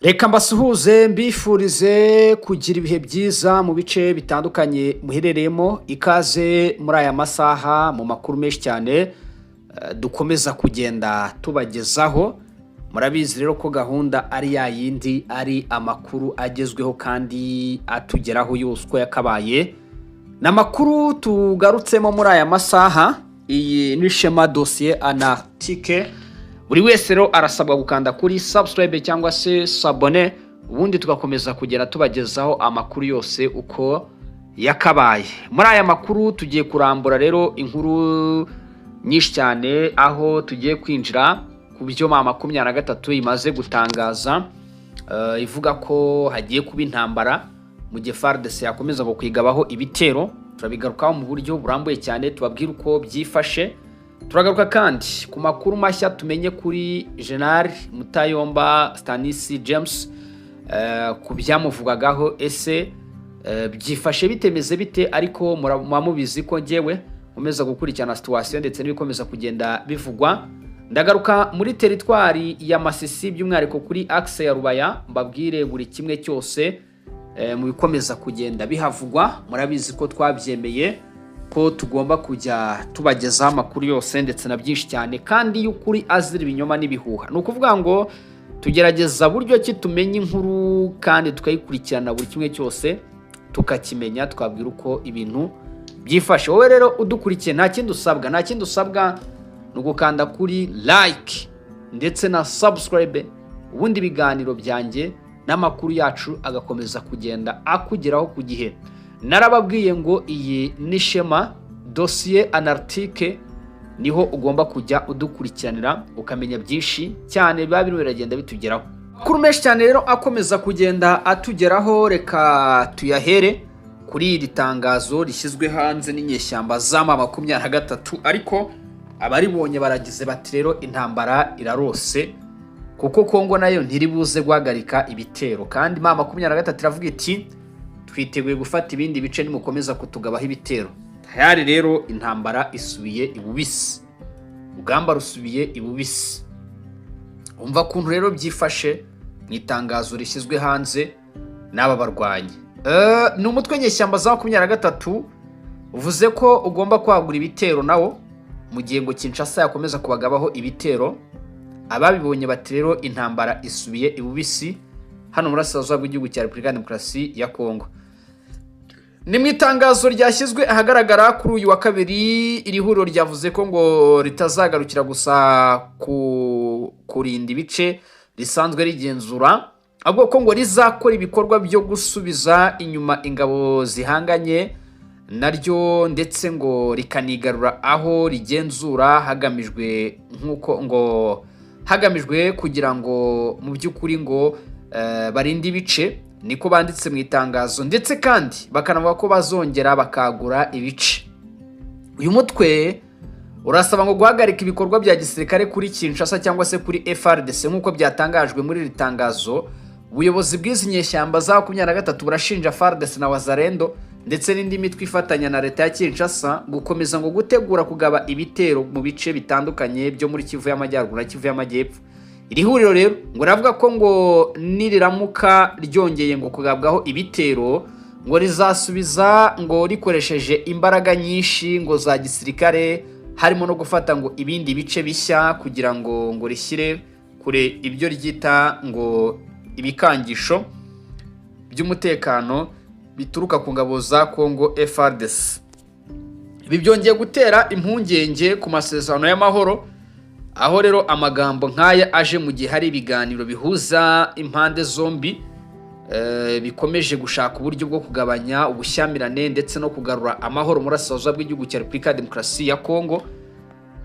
Reka mbasuhuze, mbifurize kugira ibihe byiza mu bice bitandukanye muherereyemo. Ikaze muri aya masaha mu makuru menshi cyane dukomeza kugenda tubagezaho. Murabizi rero ko gahunda ari ya yindi, ari amakuru agezweho kandi atugeraho yose uko yakabaye. Ni amakuru tugarutsemo muri aya masaha. Iyi ni Shema Dosiye Anatike. Buri wese rero arasabwa gukanda kuri subscribe cyangwa se s'abonner, ubundi tugakomeza kugera tubagezaho amakuru yose uko yakabaye. Muri aya makuru tugiye kurambura rero inkuru nyinshi cyane, aho tugiye kwinjira ku byo M23 imaze gutangaza, ivuga ko hagiye kuba intambara mu gihe FARDC yakomeza ngo kwigabaho ibitero. Turabigarukaho mu buryo burambuye cyane, tubabwire uko byifashe. Turagaruka kandi ku makuru mashya tumenye kuri General Mutayomba Stanis James, ku byamuvugagaho. Ese byifashe bitemeze bite? Ariko muba mubizi ko njyewe nkomeza gukurikirana situation ndetse n'ibikomeza kugenda bivugwa. Ndagaruka muri teritwari ya Masisi, by'umwihariko kuri axe ya Rubaya, mbabwire buri kimwe cyose mu bikomeza kugenda bihavugwa. Murabizi ko twabyemeye ko tugomba kujya tubagezaho amakuru yose ndetse na byinshi cyane kandi y'ukuri azira ibinyoma n'ibihuha. Ni ukuvuga ngo tugerageza buryo ki tumenya inkuru kandi tukayikurikirana, buri kimwe cyose tukakimenya, twabwira uko ibintu byifashe. Wowe rero udukurikiye, nta kindi usabwa, nta kindi usabwa, ni ugukanda kuri like ndetse na subscribe, ubundi ibiganiro byanjye n'amakuru yacu agakomeza kugenda akugeraho ku gihe. Narababwiye ngo iyi ni Shema Dosiye Anartike, niho ugomba kujya udukurikiranira ukamenya byinshi cyane biba birimo biragenda bitugeraho. Amakuru menshi cyane rero akomeza kugenda atugeraho, reka tuyahere kuri iri tangazo rishyizwe hanze n'inyeshyamba za M23. Ariko abaribonye baragize bati: "Rero intambara irarose, kuko Kongo nayo ntiri buze guhagarika ibitero." Kandi M23 iravuga iti: "Twiteguye gufata ibindi bice nimukomeza kutugabaho ibitero." Tayari rero intambara isubiye ibubisi, urugamba rusubiye ibubisi. Umva ukuntu rero byifashe mu itangazo rishyizwe hanze n'aba barwanyi. Ni umutwe nyeshyamba za 23 uvuze ko ugomba kwagura ibitero nawo mu gihe ngo Kinshasa yakomeza kubagabaho ibitero. Ababibonye bati: "Rero intambara isubiye ibubisi hano mu burasirazuba bw'igihugu cya Repubulika ya Demokarasi ya Kongo." Ni mu itangazo ryashyizwe ahagaragara kuri uyu wa kabiri. Iri huriro ryavuze ko ngo ritazagarukira gusa ku kurinda ibice risanzwe rigenzura, ahubwo ko ngo rizakora ibikorwa byo gusubiza inyuma ingabo zihanganye naryo, ndetse ngo rikanigarura aho rigenzura, hagamijwe nk'uko ngo hagamijwe kugira ngo mu by'ukuri ngo barinde ibice. Niko banditse mu itangazo, ndetse kandi bakanavuga ko bazongera bakagura ibice. Uyu mutwe urasaba ngo guhagarika ibikorwa bya gisirikare kuri Kinshasa cyangwa se kuri FARDC, nk'uko byatangajwe muri iri tangazo. Ubuyobozi bw'izi nyeshyamba za 23 burashinja FARDC na Wazalendo ndetse n'indi mitwe ifatanya na leta ya Kinshasa gukomeza ngo gutegura kugaba ibitero mu bice bitandukanye byo muri Kivu y'Amajyaruguru na Kivu y'Amajyepfo. Iri huriro rero ngo riravuga ko ngo niriramuka ryongeye ngo kugabwaho ibitero, ngo rizasubiza ngo rikoresheje imbaraga nyinshi ngo za gisirikare, harimo no gufata ngo ibindi bice bishya, kugira ngo rishyire kure ibyo ryita ngo ibikangisho by'umutekano bituruka ku ngabo za Congo FARDC. Ibi byongeye gutera impungenge ku masezerano y'amahoro, aho rero amagambo nk'aya aje mu gihe hari ibiganiro bihuza impande zombi bikomeje gushaka uburyo bwo kugabanya ubushyamirane ndetse no kugarura amahoro mu burasirazuba bw'igihugu cya Repubulika ya Demokarasi ya Kongo.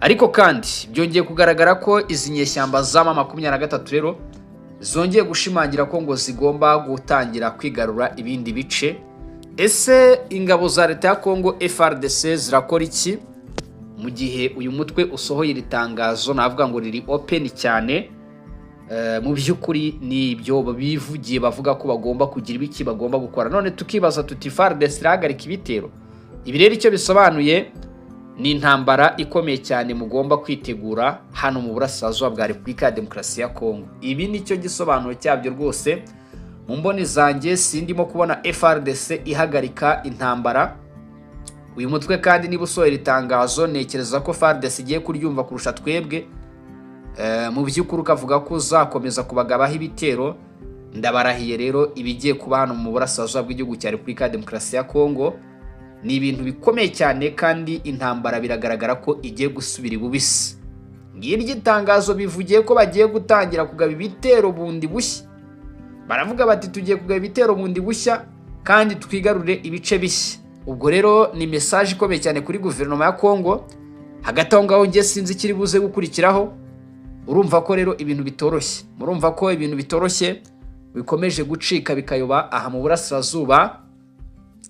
Ariko kandi byongeye kugaragara ko izi nyeshyamba za M23 rero zongeye gushimangira ko ngo zigomba gutangira kwigarura ibindi bice. Ese ingabo za leta ya Kongo FARDC zirakora iki mu gihe uyu mutwe usohoye iri tangazo, navuga ngo riri open cyane? Mu by'ukuri ni ibyo bivugiye, bavuga ko bagomba kugira ibiki bagomba gukora. None tukibaza tuti: "FARDC irahagarika ibitero?" Ibi rero icyo bisobanuye Ni intambara ikomeye cyane mugomba kwitegura hano mu burasirazuba bwa Repubulika ya Demokarasi ya Kongo. Ibi nicyo gisobanuro cyabyo rwose. Mu mboni zanjye sindimo kubona FARDC ihagarika intambara. Uyu mutwe kandi niba usohora itangazo, ntekereza ko FARDC igiye kuryumva kurusha twebwe. Mu by'ukuri ukavuga ko uzakomeza kubagabaho ibitero, ndabarahiye rero, ibigiye kuba hano mu burasirazuba bw'igihugu cya Repubulika ya Demokarasi ya Kongo ni ibintu bikomeye cyane, kandi intambara biragaragara ko igiye gusubira ibubisi. Ngiryo itangazo, bivugiye ko bagiye gutangira kugaba ibitero bundi bushya. Baravuga bati: "Tugiye kugaba ibitero bundi bushya kandi twigarurire ibice bishya." Ubwo rero ni message ikomeye cyane kuri guverinoma ya Kongo. Hagati aho ngaho njye sinzi ikiri buze gukurikiraho. Urumva ko rero ibintu bitoroshye, murumva ko ibintu bitoroshye, bikomeje gucika bikayoba aha mu burasirazuba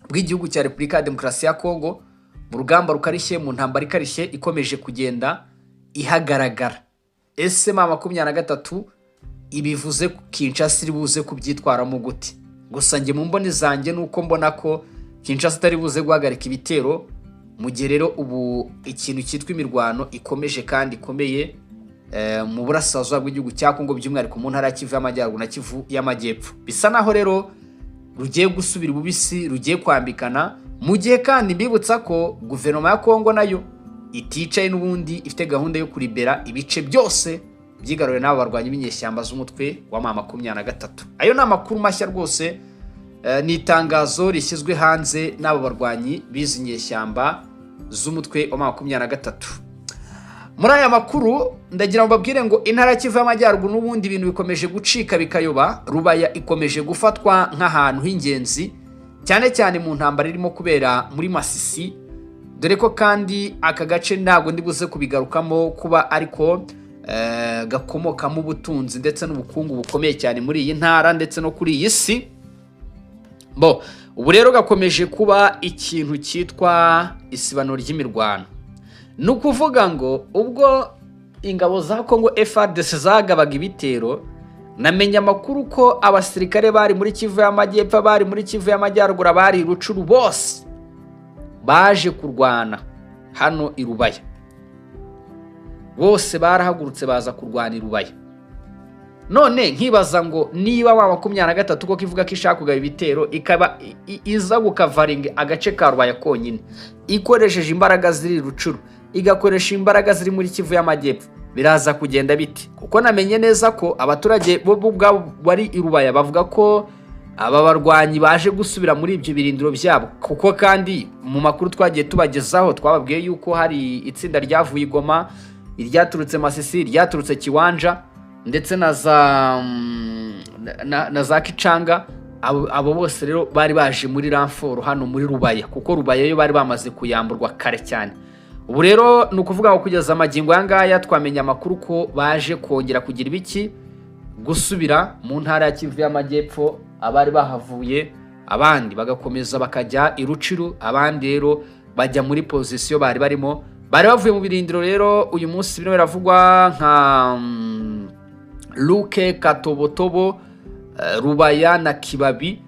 bw'igihugu cya Repubulika ya Demokarasi ya Kongo, mu rugamba rukarishye, mu ntambara ikarishye ikomeje kugenda ihagaragara. Ese M23 ibivuze, Kinshasa iri buze kubyitwaramo gute? Gusa njye mu mboni zanjye ni uko mbona ko Kinshasa itari buze guhagarika ibitero, mu gihe rero ubu ikintu cyitwa imirwano ikomeje kandi ikomeye mu burasirazuba bw'igihugu cya Kongo, by'umwihariko mu ntara ya Kivu y'Amajyaruguru na Kivu y'Amajyepfo. Bisa naho rero rugiye gusubira ububisi, rugiye kwambikana, mu gihe kandi mbibutsa ko guverinoma ya Kongo nayo iticaye n'ubundi, ifite gahunda yo kuribera ibice byose byigaruriwe n'aba barwanyi b'inyeshyamba z'umutwe wa M23. Ayo ni amakuru mashya rwose, ni itangazo rishyizwe hanze n'abo barwanyi b'izi nyeshyamba z'umutwe wa M23. Muri aya makuru ndagira ngo mbabwire ngo intara ya Kivu y'Amajyaruguru n'ubundi ibintu bikomeje gucika bikayoba. Rubaya ikomeje gufatwa nk'ahantu h'ingenzi cyane cyane mu ntambara irimo kubera muri Masisi, dore ko kandi aka gace ntabwo ndi buze kubigarukamo kuba ariko gakomokamo ubutunzi ndetse n'ubukungu bukomeye cyane muri iyi ntara ndetse no kuri iyi si. Bo ubu rero gakomeje kuba ikintu cyitwa isibano ry'imirwano. Ni ukuvuga ngo ubwo ingabo za Kongo FARDC zagabaga ibitero, namenye amakuru ko abasirikare bari muri Kivu y'Amajyepfo, bari muri Kivu y'Amajyaruguru, bari i Rutshuru, bose baje kurwana hano i Rubaya. Bose barahagurutse baza kurwana i Rubaya. None nkibaza ngo niba M23 koko ivuga ko ishaka kugaba ibitero, ikaba iza gukavaringa agace ka Rubaya konyine ikoresheje imbaraga ziri Rutshuru, igakoresha imbaraga ziri muri Kivu y'Amajyepfo, biraza kugenda bite? Kuko namenye neza ko abaturage bo ubwabo bari i Rubaya bavuga ko aba barwanyi baje gusubira muri ibyo birindiro byabo, kuko kandi mu makuru twagiye tubagezaho twababwiye yuko hari itsinda ryavuye i Goma, iryaturutse Masisi, iryaturutse Kiwanja ndetse na za Kicanga. Abo bose rero bari baje muri renfort hano muri Rubaya, kuko Rubaya yo bari bamaze kuyamburwa kare cyane. Ubu rero ni ukuvuga ngo kugeza amagingo aya ngaya twamenya amakuru ko baje kongera kugira ibiki, gusubira mu ntara ya Kivu y'Amajyepfo, abari bahavuye, abandi bagakomeza bakajya i Rutshuru, abandi rero bajya muri position bari barimo, bari bavuye mu birindiro. Rero uyu munsi birimo biravugwa nka Luke, Katobotobo, Rubaya na Kibabi.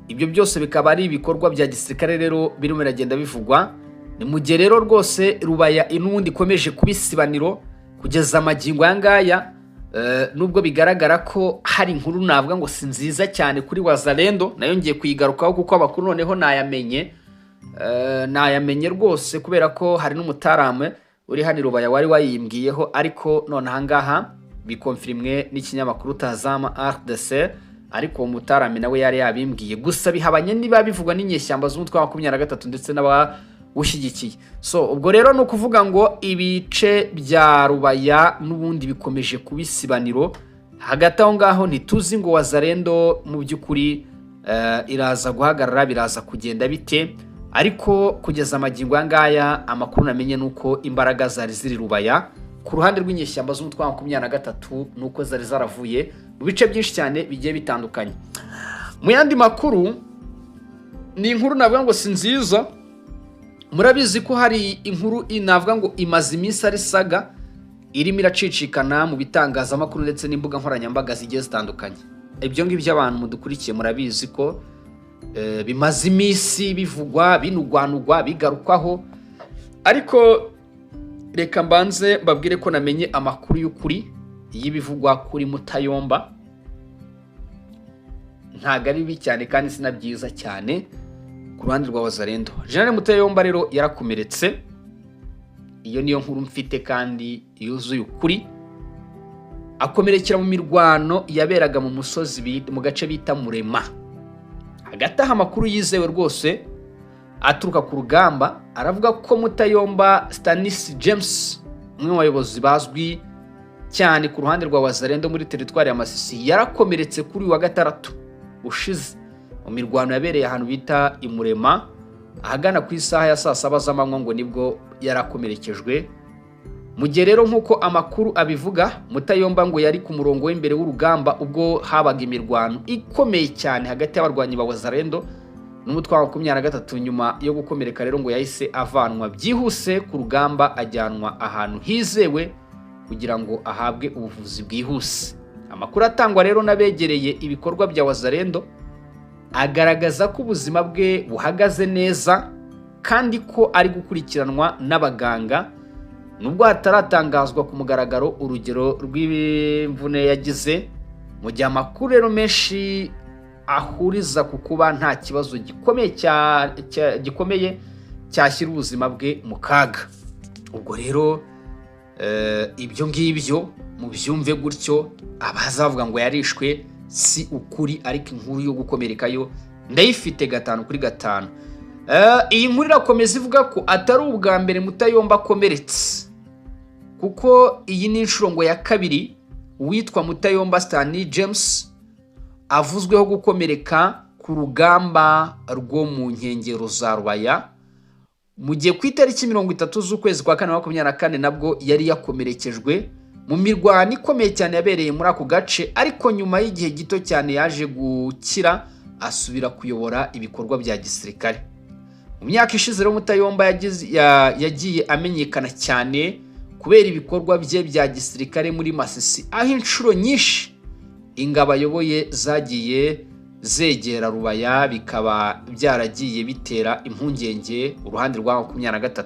Ibyo byose bikaba ari ibikorwa bya gisirikare rero birimo biragenda bivugwa. Ni mu gihe rero rwose Rubaya n'ubundi ikomeje kuba isibaniro kugeza amagingo aya ngaya, nubwo bigaragara ko hari inkuru navuga ngo si nziza cyane kuri Wazalendo, nayo ngiye kuyigarukaho kuko amakuru noneho nayamenye. Nayamenye rwose kubera ko hari n'umutaramu uri hano i Rubaya wari wayimbwiyeho, ariko none ahangaha bikomfirimwe n'ikinyamakuru Tazama RDC. Ariko uwo mutarame nawe yari yabimbwiye, gusa bihabanye niba bivugwa n'inyeshyamba z'umutwe wa 23 ndetse n'abawushyigikiye. So ubwo rero ni ukuvuga ngo ibice bya Rubaya n'ubundi bikomeje kuba isibaniro. Hagati aho ngaho ntituzi ngo Wazalendo mu by'ukuri iraza guhagarara, biraza kugenda bite? Ariko kugeza amagingo aya ngaya amakuru namenye ni uko imbaraga zari ziri Rubaya ku ruhande rw'inyeshyamba z'umutwe wa 23 ni uko zari zaravuye mu bice byinshi cyane bigiye bitandukanye. Mu yandi makuru, ni inkuru navuga ngo si nziza. Murabizi ko hari inkuru navuga ngo imaze iminsi ari saga, irimo iracicikana mu bitangazamakuru ndetse n'imbuga nkoranyambaga zigiye zitandukanye. Ibyo ngibyo abantu mudukurikiye murabizi ko bimaze iminsi bivugwa, binugwanugwa, bigarukwaho. Ariko reka mbanze mbabwire ko namenye amakuru y'ukuri y'ibivugwa kuri Mutayomba. Ntabwo ari bibi cyane kandi si na byiza cyane ku ruhande rwa Wazalendo. General Mutayomba rero yarakomeretse. Iyo niyo nkuru mfite kandi yuzuye ukuri. Akomerekera mu mirwano yaberaga mu musozi mu gace bita Murema. Hagati aho, amakuru yizewe rwose aturuka ku rugamba aravuga ko Mutayomba Stanis James, umwe mu bayobozi bazwi cyane ku ruhande rwa Wazalendo muri teritwari ya Masisi, yarakomeretse kuri uyu wa gatandatu ushize mu mirwano yabereye ahantu bita Imurema, ahagana ku isaha ya saa 7 z'amanywa. Ngo nibwo yarakomerekejwe. Mu gihe rero, nk'uko amakuru abivuga, Mutayomba ngo yari ku murongo w'imbere w'urugamba ubwo habaga imirwano ikomeye cyane hagati y'abarwanyi ba Wazalendo n'umutwe wa 23. Nyuma yo gukomereka rero, ngo yahise avanwa byihuse ku rugamba, ajyanwa ahantu hizewe kugira ngo ahabwe ubuvuzi bwihuse. Amakuru atangwa rero n'abegereye ibikorwa bya Wazalendo agaragaza ko ubuzima bwe buhagaze neza kandi ko ari gukurikiranwa n'abaganga, nubwo hataratangazwa ku mugaragaro urugero rw'imvune yagize. Mu gihe amakuru rero menshi ahuriza ku kuba nta kibazo gikomeye gikomeye cyashyira ubuzima bwe mu kaga. Ubwo rero ibyo ngibyo mubyumve gutyo. Abaza bavuga ngo yarishwe si ukuri, ariko inkuru yo gukomereka yo ndayifite gatanu kuri gatanu. Iyi nkuru irakomeza ivuga ko atari ubwa mbere Mutayomba akomeretse, kuko iyi ni inshuro ngo ya kabiri uwitwa Mutayomba Stanley James avuzweho gukomereka ku rugamba rwo mu nkengero za Rubaya, mu gihe ku itariki 30 z'ukwezi kwa kane 24 nabwo yari yakomerekejwe mu mirwano ikomeye cyane yabereye muri ako gace, ariko nyuma y'igihe gito cyane yaje gukira, asubira kuyobora ibikorwa bya gisirikare. Mu myaka ishize rero, Mutayomba yagiye amenyekana cyane kubera ibikorwa bye bya gisirikare muri Masisi, aho inshuro nyinshi ingabo ayoboye zagiye zegera Rubaya, bikaba byaragiye bitera impungenge uruhande rwa 23.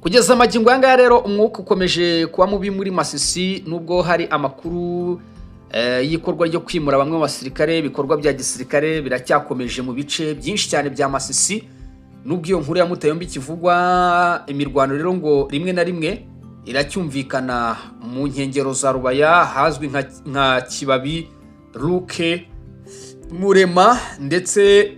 Kugeza amagingo aya ngaya rero, umwuka ukomeje kuba mubi muri Masisi, nubwo hari amakuru y'ikorwa ryo kwimura bamwe mu basirikare. Ibikorwa bya gisirikare biracyakomeje mu bice byinshi cyane bya Masisi, nubwo iyo nkuru ya Mutayomba ikivugwa. Imirwano rero ngo rimwe na rimwe iracyumvikana mu nkengero za Rubaya, hazwi nka Kibabi, Ruke, Murema, ndetse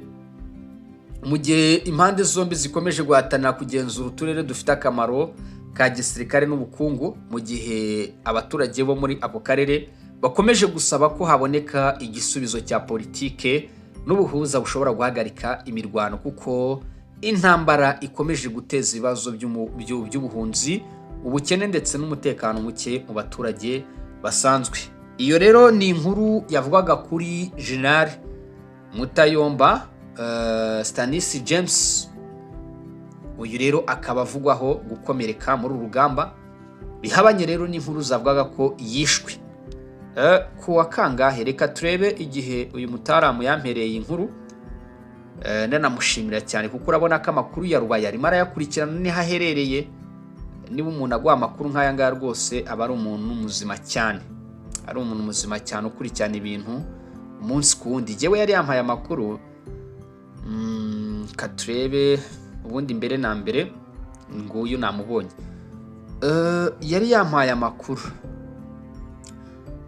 mu gihe impande zombi zikomeje guhatanira kugenzura uturere dufite akamaro ka gisirikare n'ubukungu, mu gihe abaturage bo muri ako karere bakomeje gusaba ko haboneka igisubizo cya politike n'ubuhuza bushobora guhagarika imirwano, kuko intambara ikomeje guteza ibibazo by'ubuhunzi, ubukene ndetse n'umutekano muke mu baturage basanzwe. Iyo rero ni inkuru yavugaga kuri General Mutayomba Stanis James. Uyu rero akaba avugwaho gukomereka muri uru rugamba, bihabanye rero n'inkuru zavugaga ko yishwe. Ku wa kangahe? Reka turebe igihe uyu mutaramu yampereye iyi nkuru. Nanamushimira cyane, kuko urabona ko amakuru ya Rubaya arimo arayakurikirana niho aherereye. Niba umuntu aguha amakuru nk'aya ngaya rwose, aba ari umuntu muzima cyane, ari umuntu muzima cyane ukurikirana ibintu umunsi ku wundi. Jyewe yari yampaye amakuru. Ka turebe ubundi mbere na mbere. Nguyu namubonye. Yari yampaye amakuru,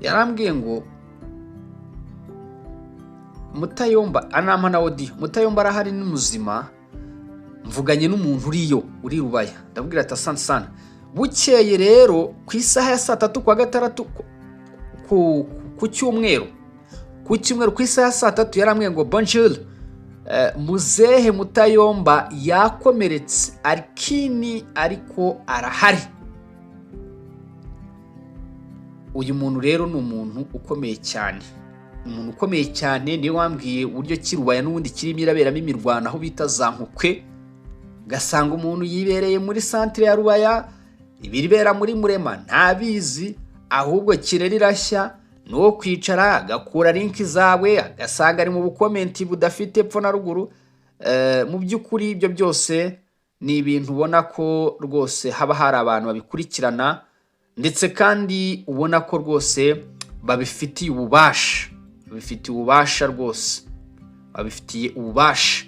yarambwiye ngo Mutayomba, anampa na audio: "Mutayomba arahari, ni muzima, mvuganye n'umuntu uriyo, uri Rubaya." Ndabwira ati: "Asante sana." Bukeye rero ku isaha ya saa 3 kwa gatandatu, ku cyumweru ku isaha ya saa 3, yarambwiye ngo: "Bonjour, muzehe Mutayomba yakomeretse arikini, ariko arahari." Uyu muntu rero ni umuntu ukomeye cyane, umuntu ukomeye cyane. Niwe wambwiye uburyo ki Rubaya n'ubundi kirimo iraberamo imirwano, aho bita za Nkukwe. Ugasanga umuntu yibereye muri santire ya Rubaya, ibibera muri Murema ntabizi, ahubwo kirere irashya ni uwo kwicara agakura link zawe, agasanga ari mu bucomment budafite epfo na ruguru. Mu by'ukuri ibyo byose Ni ibintu ubona ko rwose haba hari abantu babikurikirana, ndetse kandi ubona ko rwose babifitiye ububasha, babifitiye ububasha rwose, babifitiye ububasha.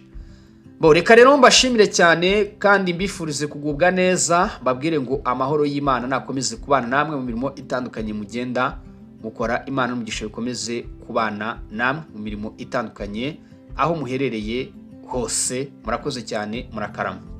Bo reka rero mbashimire cyane kandi mbifurize kugubwa neza, babwire ngo amahoro y'Imana nakomeze kubana namwe mu mirimo itandukanye mugenda mukora. Imana n'umugisha bikomeze kubana namwe mu mirimo itandukanye aho muherereye hose. Murakoze cyane, murakarama.